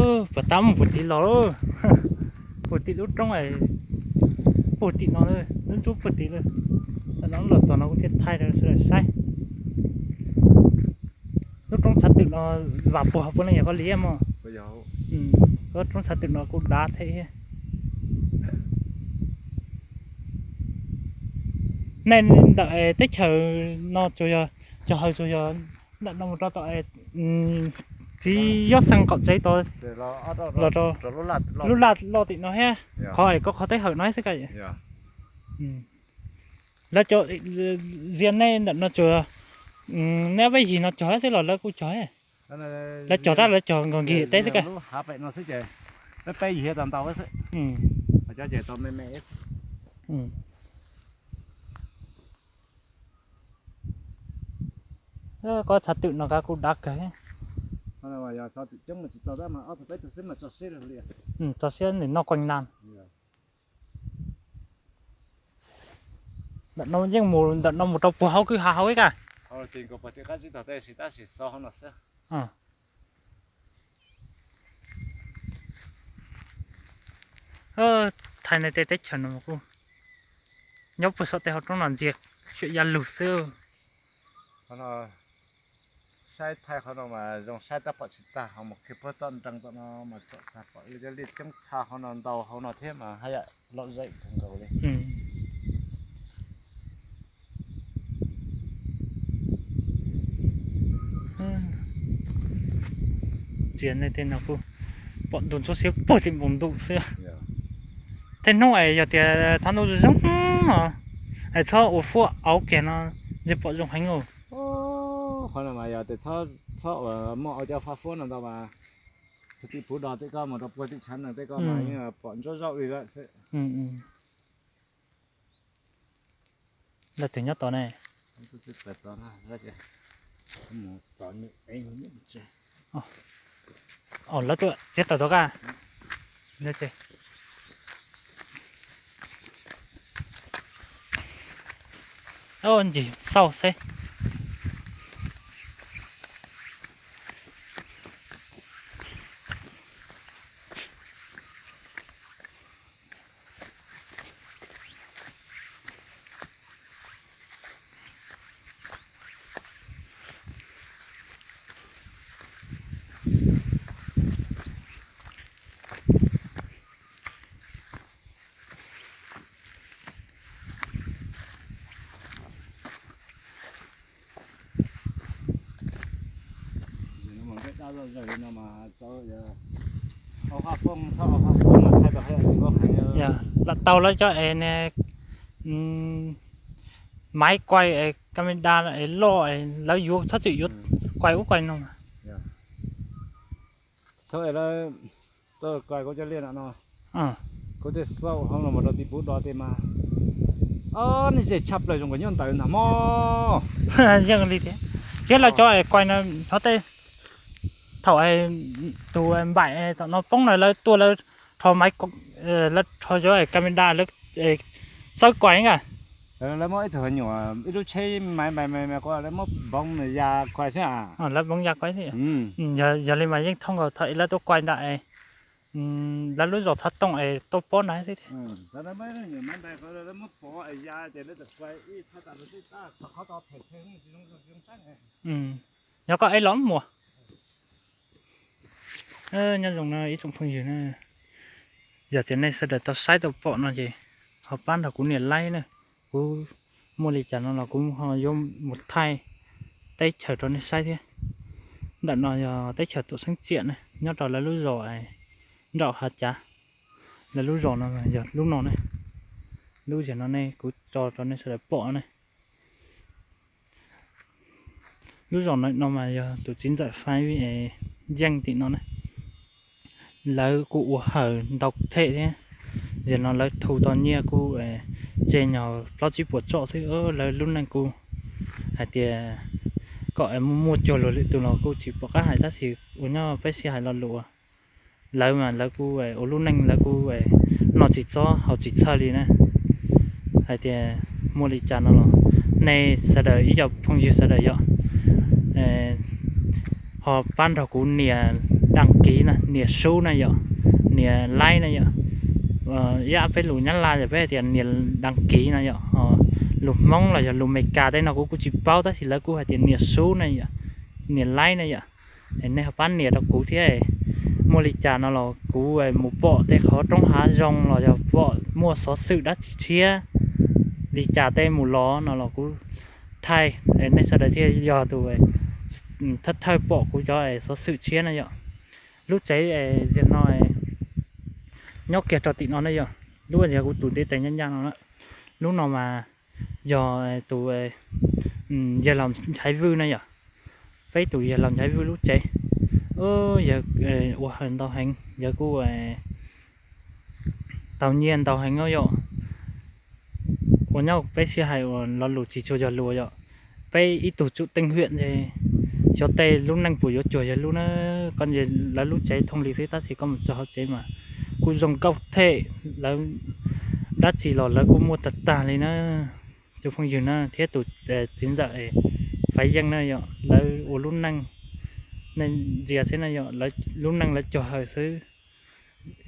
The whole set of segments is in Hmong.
Puag ta mus puag tim los, puag tim lub roob, puag tim no, lub ntsuab puag tim lawm. Tam no los txog no kuv thiaj thaij rau sawv daws saib. Lub roob tshav twm no vam puag puav leej yog koj li mog. Lub roob tshav twm no kuj dav thiab. Nej ntawm teb chaws no tsuas yog, cov hawm tsuas yog ntawm no mus rau tom txiv yob xeev qaum tsev tod los rau lub laj loj tim no thiab, qhov es koj qhov teb hawm no xwb ka. Lawv cov, zias nej ntawm no tsuas, nej peb yig no cog xwb los lawv kuj cog, lawv cog tab lawv cog nkaus nkig teb xwb ka. Koj tshav twm no kav kuj dav kawg. Tso siab nim noj quaij nas. Ntawm no yeej mus ntawm no mus rau puag hauv kwj ha hauv ib ka. Thaij nej tej teb chaws no kuj nyob puag saum tej hauv roob no ntxias xyuam ya lug xwb. Saib thaij qhov no mas zoo saib tab pom tsis tag, ho mus kiag puag tom nrees tom no mas txawm tag pom li cov liaj coob tshaj hauv no ntau hauv no thiab mas haj yam lom zem kawg nkaus li. Ntxias nej tej no kuj pom ntu ntsuab xiab puag tim npoo ntuj xwb. Tej hnub es yog tias thaum ntuj zoo no es txhob ua fuab auv kiag no, ntshe pom zoo heev os. Qhov no mas yog tias txhob ua muaj auv cov faj fuab no ntau mas, tim puv do tej ko mus rau puag tim tshav no tej ko mas yeej pom ntsuab zaum li lawm xwb. Leej twg nyob tod ne? Lawv tuaj txiav taws tod ka. Ncig xauj xwb. Lam tau lawv cov es ne, maiv kuai es camera es loj es lawv yuav txhob txwm yuav kuai ub kuai no. Txhob es lawv tuaj kuai kuv cov liaj no no, kuv tej xauj hauv no mus rau tim puv do tej mas, ob, nej zej tshaj plaws zoo nkaus nyob ntawd ntag mog. Yeej li thiab, thiab lawv cov es kuai no xyov tej, thaum tus npaim tom no poob no lawv tuaj lawv rho maiv, lawv rho cov camera lawv txawb kuai ka. Lawv muab ib tug nyuam ib lub tsheb maiv maiv maiv kuv lawv muab npoov ya kuai xwb. Lawv npoov ya kuai xwb. Yog li mas yeej thooj nkaus thaum lawv tuaj kuai nram lawv lub zos Thav Tooj es tuaj pob nrad xwb thiab. Yog koj ib los muag. Nyob zoo no ib tsoom phooj ywg na, yog tias nej sawv daws tau saib tau pom no ces ho pab nrog kuv nias like na. Kuv muaj li cas no los kuv ho yuav mus thaij teb chaws rau nej saib thiab. Ntawm no yog teb chaws Tuam Xeeb Txiam ne, nyob rau lawv lub zos nraum hav cav. Lawv lub zos no yog lub no ne, lub zos no ne kuv tso rau nej sawv daws pom ne. Lub zos no mas yog tus txiv ntxawm Faiv Yeej tim no ne. Lawv kuj ua hawm ntau them thiab. Yog no lawv thu tau nyiaj kuj tseg nyog plaub tsib puas tsom xwb. Lawv lub neej kuj hais tias kom muaj muaj cuag luag lwm tus los kuj tsis pom qab hais tab sis uas nyob peb sib hais lo lus, lawv mas lawv kuj ua lub neej lawv kuj noj tsis txob haus tsis txhawj li na. Hais tias muaj li cas no los nej sawv daws ib co phooj ywg sawv daws yog ho pab nrog kuv nias đăng ký na, nias sub na yom, nias like na yom. Ib yam peb lus Nyab Laj yog peb hais tias nias đăng ký na yom. Lus Hmoob los yog lus Meskas tej no kuv kuj tsis paub tab sis lawv kuj hais tias nias sub na yom, nias like na yom. Nej ho pab nias rau kuv thiab, muaj li cas no los kuv mus pom tej qhov roob hav zoo los yog pom muaj xov xwm dab tsi tshiab li cas tej mus los no los kuv thaij, nej sawv daws thiaj yog tus thawj thawj pom kuv cov xov xwm tshiab na yom. Lub tsev ziag no nyob kiag rau tim no na yom, lub yog kuv tus ntiv tes ncaj ncaj no. Lub no mas yog tus yawg laus Nchaiv Vwj na yom, peb tus yawg laus Nchaiv Vwj lub tsev. Yawg ua hawm ntau heev, yawg kuj tau nyiaj ntau heev yom. Ua nyob peb sib hais uas lo lus tsis tshua yog lus yom, peb ib tug tsum teej hiam ces xyov tej lub neej puas yuav cuag yawg lub na. Koj nce lawv lub tsev thooj li xwb tab sis koj mus txog hauv tsev mas kuj zoo nkauj thiab, lawv dab tsi los lawv kuj muaj tag tag li na. Tus phooj ywg na thiab tus txiv ntxawm Faiv Yeej na yom, lawv ua lub neej, nej ntsia xwb na yom, lub neej lawv cuag hawm xwb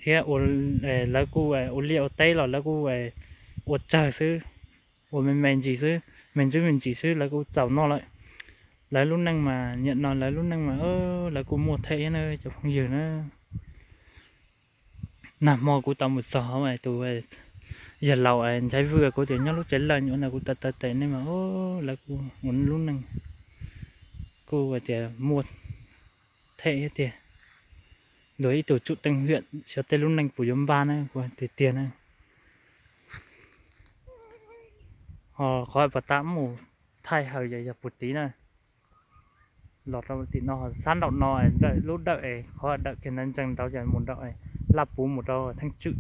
thiab lawv kuj ua liaj ua teb los lawv kuj ua tsawg xwb, ua me me ntsis xwb, me ntsis me ntsis xwb lawv kuj txaus noj lawm. Lawv lub neej mas niaj no lawv lub neej mas lawv kuj muaj thiab na cov phooj ywg na. Nag hmo kuv tau mus txog hauv tus yawg laus Nchaiv Vwj, kuv tias nyob lub tsev lawj nyuam no kuv taw taw tes nej mas lawv kuj ua lub neej kuj tias muaj thiab tiag. Luag ib tug tsum teej hiam xyov tej lub neej puas yuav npaj na, kuv tiag tiag na. Ho qhov pas tas mus thaij hawm yog puag tid na. Los rau tim no, sab nraum no, lub dawm es qhov dawm kiag ntawd ntsees nraud ces mus nraum Laj Puv mus rau Theej Tswm.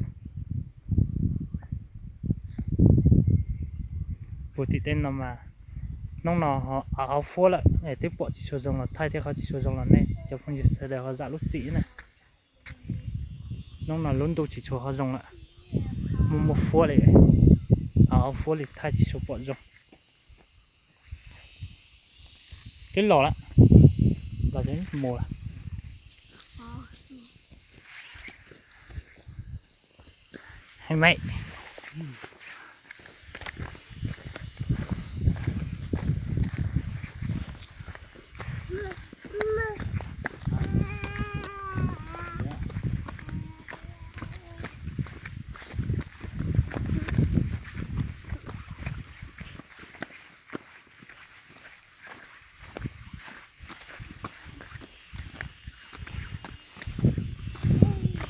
Puag tim tej no mas hnub no ho av fuab lawm, twb pom tsis tshua zoo los thaij thiab, qhov tsis tshua zoo los nej cov phooj ywg sawv daws ho zam lub txim na. Hnub no lub ntuj tsis tshua ho zoo lawm, muaj muaj fuab li, av fuab li thaij tsis tshua pom zoo. Twb los lawm, los mus lawm. Heev me.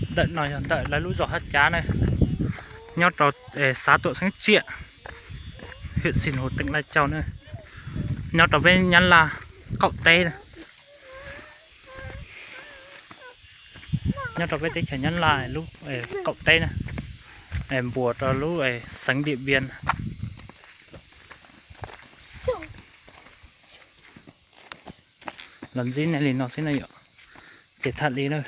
Ntawm no yog ntawm lawv lub zos Hab Cav na, nyob rau xav tuam xeeb tsiam, huyện Sinh Hồ, tỉnh Lai Châu na, nyob rau peb Nyab Laj qaum teb na. Nyob rau peb teb chaws Nyab Laj lub qaum teb na, npuas rau lub xeev Điện Biên. Los ntsib nej li no xwb na yom, ces tham li na.